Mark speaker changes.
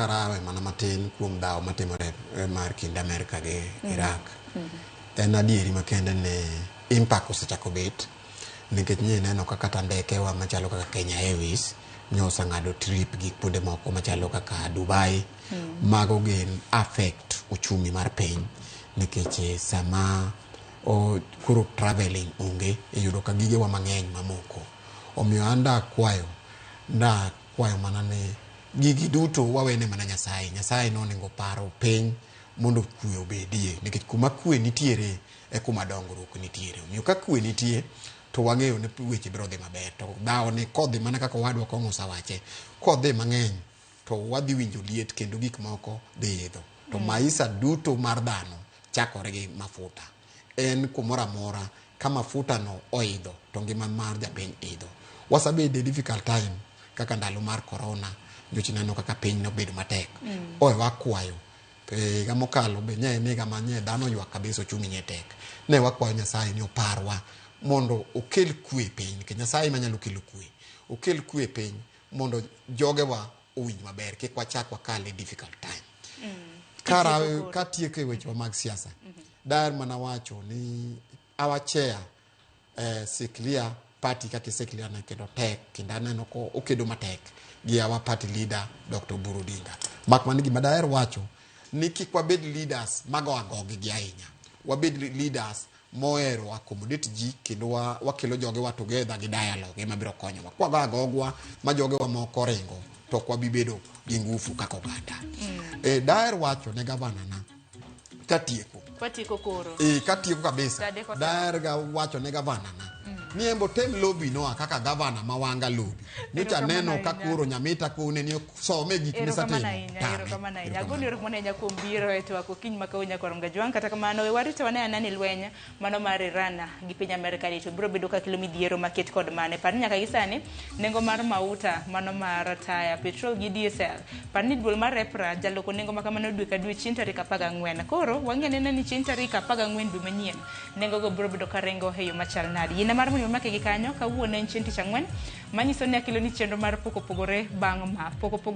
Speaker 1: Karawe mana matin kuom dhawo matimore mar kind Amerka gi Iraq. En adieri makende ni impact osechako bet nikech nye ineno ka kata ndekewa machalo kaka Kenya Airways nyo oseng'ado trip gi kuonde moko machalo kaka Dubai. Mago gin affect uchumi mar piny nikech sama o, koro traveling onge iyudo ka gigewa mang'eny mamoko. Omiyo an dakwayo ndakwayo mana ni gigi duto wawene mana Nyasaye. Nyasaye nonego paro piny mondo kwe obedie nikech kuma kwe nitiere e kuma dongruok nitiere. Omiyo ka kwe nitie to wang'eyo ni weche biro dhi maber. To dhawo ni kodhi mana kaka owadwa Kong'o osewache, kodhi mang'eny to wadhi winjo liet kendo gik moko dhi idho. To maisha duto mar dhano chakore gi mafuta. En kumoro amora ka mafuta no oidho to ngima mar japiny idho. Wasebedo e difficult time kaka ndalo mar corona, nyocha ineno kaka piny nobedo matek. Oe wakwayo higa mokalo be nye en higa ma nye dhano oywak kabisa ochumi nye tek. Ne wakwayo Nyasaye ni oparwa mondo okel kwe e piny nikech Nyasaye ema nyalo kelo kwe. Okel kwe e piny mondo jogewa owinj maber kik wachak wakal e difficult time. Kara katieko e wechewa mag siasa, daher mana wacho ni our chair Siklia party kaka iseklia ne kendo tek kendo aneno ko okedo matek gi our party leader Dr. Oburu Odinga. Mak mana gima daher wacho ni kik wabed leaders mago agogi gi ahinya. Wabed leaders mohero accommodate ji kendo wakelo jogewa together gi dialogue ema biro konyowa. Kwago agogwa ma jogewa moko ringo to ok wabi bedo gi ngufu kaka oganda. Daher wacho ne gavana na katieko
Speaker 2: Watieko koro.
Speaker 1: Katieko kabisa.
Speaker 2: Saa adek oseromo.
Speaker 1: Daher ga wacho ne gavana na ni embo tem lobby noa kaka gavana ma Wanga lobby. Nyocha
Speaker 2: Erokamano
Speaker 1: neno ka
Speaker 2: ahinya.
Speaker 1: koro Nyamita kone ni some gik
Speaker 2: Erokamano
Speaker 1: misatimo.
Speaker 2: ahinya,
Speaker 1: Tame.
Speaker 2: erokamano ahinya.
Speaker 1: Erokamano.
Speaker 2: Agoni erokamano ahinya kuom biro e twak okinyi ma kawuono nyakwar Mgajwang'. Kata kamano, we warito wane ane ni lweny mano mar Iran gi piny Amerka ni to biro bedo ka kelo midhiero maket kod mane. Par ni nyaka gi sani, nengo mar mauta mano mar taya, petrol gi diesel. Par ni duol mar EPRA jaloko nengo ma kamano dwe ka dwe chieng' tarik 14. Koro, wang'i anena ni chieng' tarik 14 dwe manyien, nengo go biro bedo ka ringo e yo machal nade. Yiena mar mondo imake gi kanyo, kawuono en chieng' tich ang'wen, manyiso ni akelo ni chenro mar pok opogore bang' ma. Pok opogore.